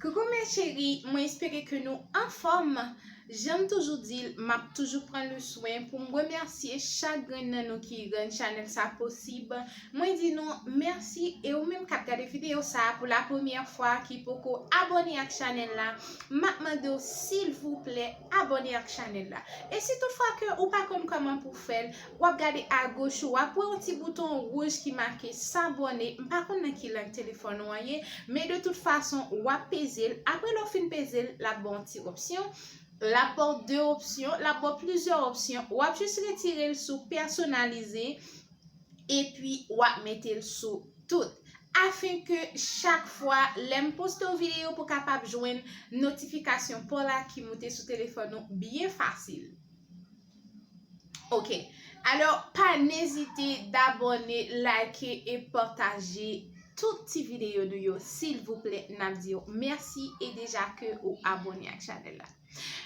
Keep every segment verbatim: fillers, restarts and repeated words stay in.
Coucou mes chéris, mwen espere ke nou anfòm. Jan m toujou di l, m ap toujou pran le swen pou m remèsye chak grenn nan nou ki rann chanèl sa posib. Mwen di nou mèsi, e ou menm k ap gade videyo sa a pou la premyè fwa ki poko abòne ak chanèl la, m ap mande w silvouplè abòne ak chanèl la. E si toutfwa ke ou pa konn kòman pou fè l, w ap gade agoch ou, w ap wè yon ti bouton wouj ki make s'abonner. M pa konn nan ki lang telefòn ou an ye, men de tout fason, w ap peze l. Apre lè w fin peze l, l ap ba w yon ti opsyon. L ap ba w de opsyon, l ap ba w plizyè opsyon. W ap jis retire l sou pèsonalize, epi w ap mete l sou tout. Afen ke chak fwa lè m poste yon videyo pou kapab jwenn notifikasyon pa w la ki moute sou telefòn ou byen fasil. Ok. Alò, pa n ezite dabòne, like e pataje tout ti videyo nou yo, silvouplè, n ap di w mèsi e deja ke ou abòne ak chanèl la.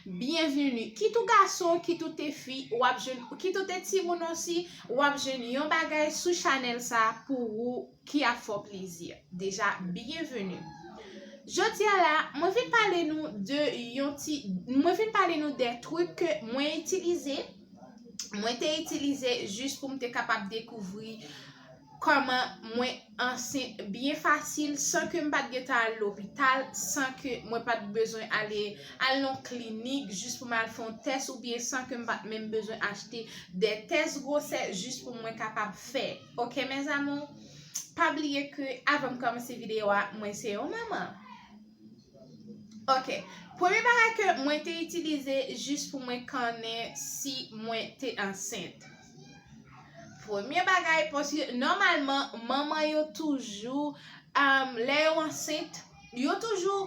Byenveni. Kit ou gason, kit ou te fi, w ap jwenn, kit ou te timoun osi, w ap jwenn yon bagay sou chanèl sa pou ou ki ap fè w plezi. Deja, byenveni. Jodi a la, mwen vin pale nou de yon ti, mwen vin pale nou de truc ke mwen itilize, mwen te itilize jis pou m te kapab dekouvri kòman mwen ansent byen fasil, san ke m pa t gentan al lopital, san ke mwen pa t bezwen ale, al nan klinik jis pou m al fè yon tès, oubyen san ke m pa t menm bezwen achte de tès gwosès jis pou mwen kapab fè. Ok, mes amours? Pa bliye ke avan m kòmanse videyo a, mwen se yon manman. Ok. Premye bagay ke mwen te itilize jis pou mwen konnen si mwen te ansent. Premye bagay, paske nòmalman, manman yo toujou, um, lè yo ansent, yo toujou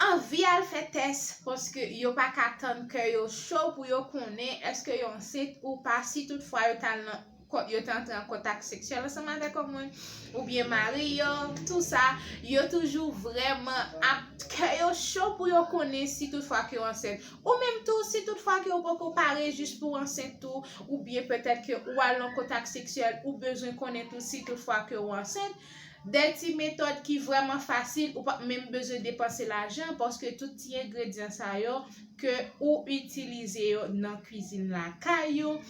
anvi al fè tès, paske yo pa ka tann kè yo cho pou yo konnen èske yo ansent ou pa, si toutfwa yo t al nan, yo te antre an kontak seksyèl ansanm avèk yon moun, oubyen mari yo, tou sa, yo toujou vrèman ap, kè yo cho pou yo konnen si toutfwa ke yo ansent. Ou menm tou, si toutfwa ke ou poko pare jis pou w ansent tou, oubyen petèt ke ou al nan kontak seksyèl, ou bezwen konnen tou si toutfwa ke ou ansent, de ti metòd ki vrèman fasil, ou p ap menm bezwen depanse lajan, paske tout ti engredyan sa yo ke ou itilize yo nan kwizin lakay ou,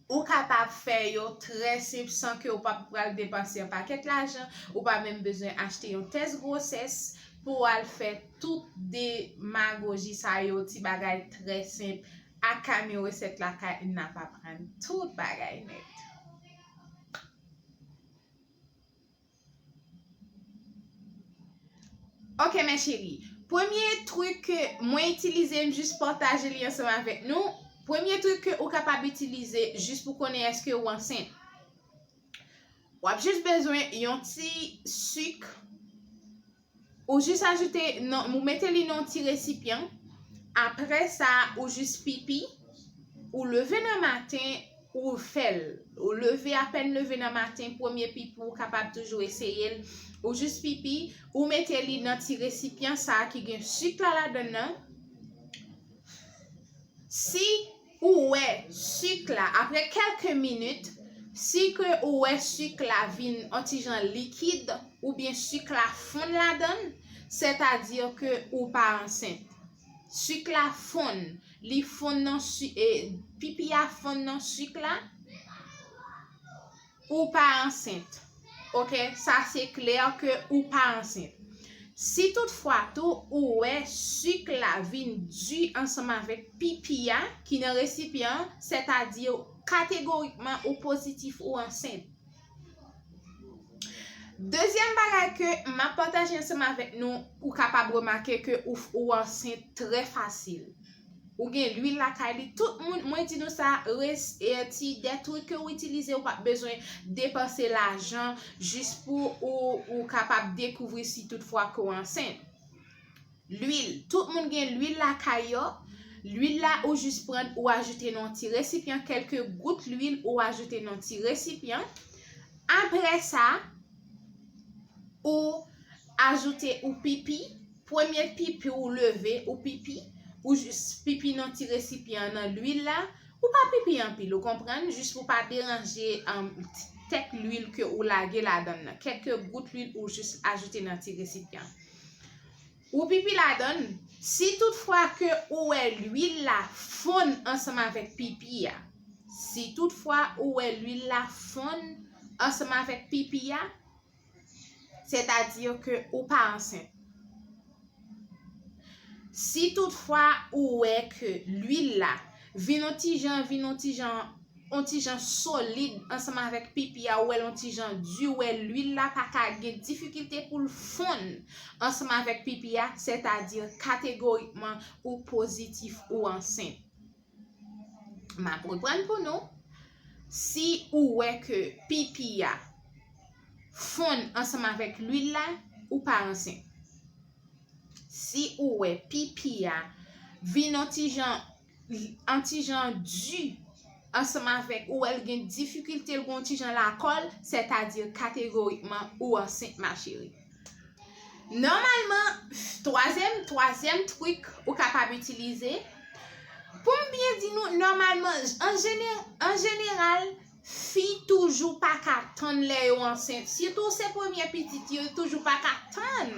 ou kapab fè yo trè senp san ke ou p ap pral depanse yon pakèt lajan, ou pa menm bezwen achte yon tès gwosès pou w al fè tout demagoji sa yo, ti bagay trè senp. Akami resèt lakay, n ap aprann tout bagay nèt. Ok, mes chéris. Premye truc ke mwen itilize, m jis pataje li ansanm avèk nou. Premye truc ke ou kapab itilize jis pou konnen èske ou ansent. W ap jis bezwen yon ti sik. Ou jis ajoute nan, ou mete li nan yon ti resipyan. Apre sa, ou jis pipi. Ou leve nan maten, ou fè l. Ou leve, apèn leve nan maten, premye pipi, ou kapab toujou eseye l. Ou jis pipi, ou mete li nan ti resipyan sa a ki gen sik la ladann nan. Si ou wè sik la, apre kèlke minit, si ke ou wè sik la vin yon ti jan likid, oubyen sik la fonn ladann, sètadi ke ou pa ansent. Sik la fonn, li fonn nan si-, e, pipi a fonn nan sik la, ou pa ansent. Ok, sa se klè ke ou pa ansent. Si toutfwa tou ou wè sik la vin di ansanm avèk pipi a ki nan resipyan an, sètadi kategorikman ou pozitif, ou ansent. Dezyèm bagay ke m ap pataje ansanm avèk nou, ou kapab remake ke ou, ou ansent trè fasil. Ou gen lwil lakay li, tout moun, mwen di nou sa, res-, e, ti, de truc ke ou itilize, ou p ap bezwen depanse lajan jis pou ou, ou kapab dekouvri si toutfwa ke ou ansent. Lwil, tout moun gen lwil lakay yo. Lwil la, ou jis pran, ou ajoute nan ti resipyan, kèlke gout lwil, ou ajoute nan ti resipyan. Apre sa, ou ajoute ou pipi. Premye pipi ou leve, ou pipi, ou jis pipi nan ti resipyan nan lwil la. Ou pa pipi anpil, ou konprann, jis pou pa deranje, um, tèt lwil ke ou lage ladann nan. Kèlke gout lwil ou jis ajoute nan ti resipyan. Ou pipi ladan l, si toutfwa ke ou wè lwil la fonn ansanm avèk pipi a, si toutfwa ou wè lwil la fonn ansanm avèk pipi a, sètadi ke ou pa ansent. Si toutfwa ou wè ke lwil la vin yon ti jan, vin yon ti jan, yon ti jan solid ansanm avèk pipi a, ou wè l yon ti jan di, ou wè lwil la pa ka gen difikilte pou l fonn ansanm avèk pipi a, sètadi kategorikman ou pozitif, ou ansent. M ap reprann pou nou. Si ou wè ke pipi a fonn ansanm avèk lwil la, ou pa ansent. Si ou wè pipi a vin yon ti jan, yon ti jan di ansanm avèk, ou wè l gen difikilte, l gen yon ti jan lakòl, sètadi kategorikman ou ansent, ma chérie. Nòmalman, twazyèm, twazyèm trik ou kapab itilize, pou m byen di nou, nòmalman, an jene-, an jeneral, fi toujou pa ka tann lè yo ansent. Sitou se premye pitit yo, yo toujou pa ka tann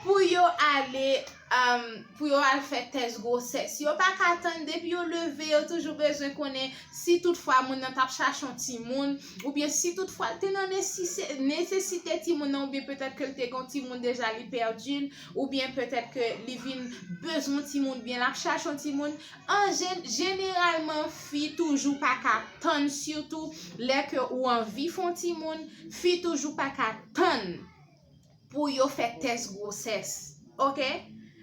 pou yo ale, um, pou yo al fè tès gwosès. Yo pa ka tann, depi yo leve, yo toujou bezwen konnen si toutfwa moun nan t ap chache yon timoun, oubyen si toutfwa l te nan nesise-, nesesite timoun nan, oubyen petèt ke l te gen yon timoun deja, li pèdi l, oubyen petèt ke li vin bezwen yon timoun, oubyen l ap chache yon timoun. An jen-, jeneralman, fi toujou pa ka tann, sitou lè ke ou anvi fè yon timoun, fi toujou pa ka tann pou yo fè tès gwosès. Oke?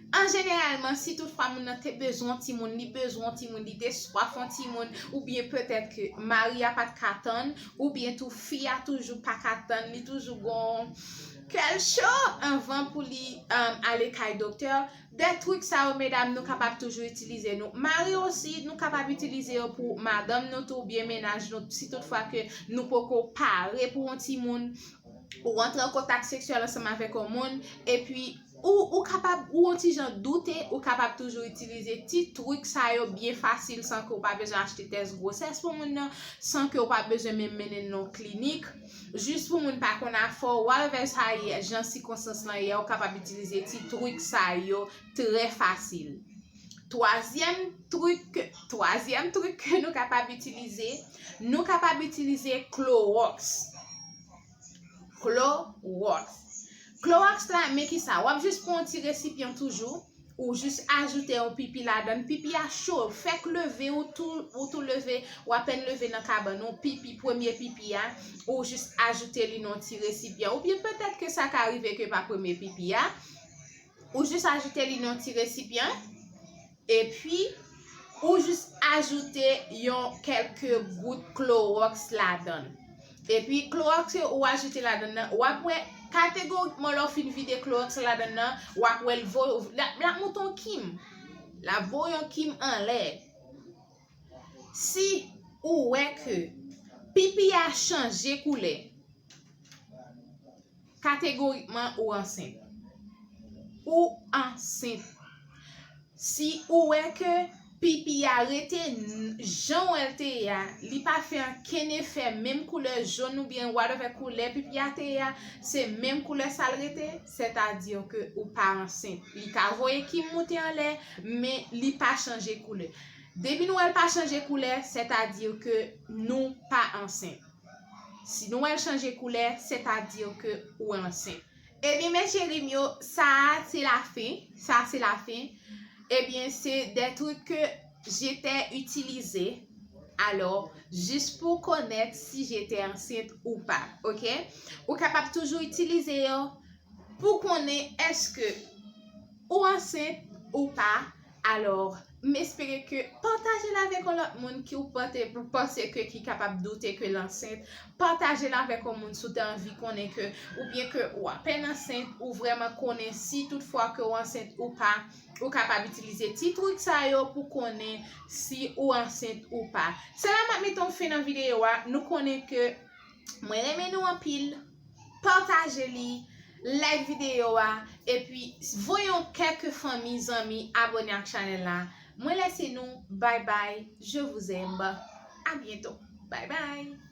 An jeneralman, si toutfwa moun nan te bezwen yon timoun, li bezwen yon timoun, li te swaf yon timoun, oubyen petèt ke mari a pa t ka tann, oubyen tou fi a toujou pa ka tann, li toujou gon kè l cho anvan pou li, um, ale kay doktè. De trik sa yo, medam, nou kapab toujou itilize nou. Mari osi, nou kapab itilize yo pou madanm nou tou, oubyen mennaj nou, si toutfwa ke nou poko pare pou yon timoun, ou antre an kontak seksyèl ansanm avèk yon moun, epi ou, ou kapab, ou yon ti jan doute, ou kapab toujou itilize ti trik sa yo byen fasil san ke ou pa bezwen achte tès gwosès pou moun nan, san ke ou pa bezwen menm mennen l nan klinik. Jis pou moun pa konn afè w, whatever sa ye, jan sikonstans lan ye, ou kapab itilize ti trik sa yo trè fasil. Twazyèm trik, twazyèm trik ke nou kapab itilize, nou kapab itilize klowòks. Klowòks. Klowòks la, men kisa? W ap jis pran yon ti resipyan toujou, ou jis ajoute yon pipi ladan l. Pipi a cho, fèk leve, ou tou, ou tou leve, w apèn leve nan kabann ou, pipi, premye pipi a, ou jis ajoute li nan yon ti resipyan. Oubyen petèt ke sa ka rive ke pa premye pipi a, ou jis ajoute li nan yon ti resipyan, epi ou jis ajoute yon kèlke gout klowòks ladan l. Epi klowòks yo ou ajoute ladan l nan, w ap wè kategorikman lè w fin vide klowòks ladan l nan, w ap wè l vo-, l ap, l ap monte yon kim. L ap voye yon kim anlè. Si ou wè ke pipi a chanje koulè, kategorikman ou ansent. Ou ansent. Si ou wè ke pipi a rete n-, jan w wè l te ye a, li pa fè ankenn efè, menm koulè jòn oubyen whatever koulè pipi a te ye a, se menm koulè sa l rete, sètadi ke ou pa ansent. Li ka voye kim moute anlè, men li pa chanje koulè. Depi nou wè l pa chanje koulè, sètadi ke nou pa ansent. Si nou wè l chanje koulè, sètadi ke ou ansent. Ebyen, mes chéris m yo, sa a se lafen. Sa a se lafen. Ebyen, se de trik ke j'étais utilisé. Alò, jis pou w konèt si j'étais enceinte ou pa, oke? Ou kapab toujou itilize yo pou konnen èske ou ansent ou pa. Alò, m espere ke pataje l avèk yon lòt moun ki ou pante-, ou panse ke ki kapab doute ke l ansent. Pataje l avèk yon moun si w te anvi konnen ke, oubyen ke ou apèn ansent, ou vrèman konnen si toutfwa ke ou ansent ou pa. Ou kapab itilize ti trik sa yo pou konnen si ou ansent ou pa. Se la m ap mete yon fen nan videyo a. Nou konnen ke mwen renmen nou anpil. Pataje li, like videyo a, epi voye yon kèk fanmi, zanmi, abòne ak chanèl la. Mwen lese nou, bye bye, je vous aime. À bientôt. Bye bye.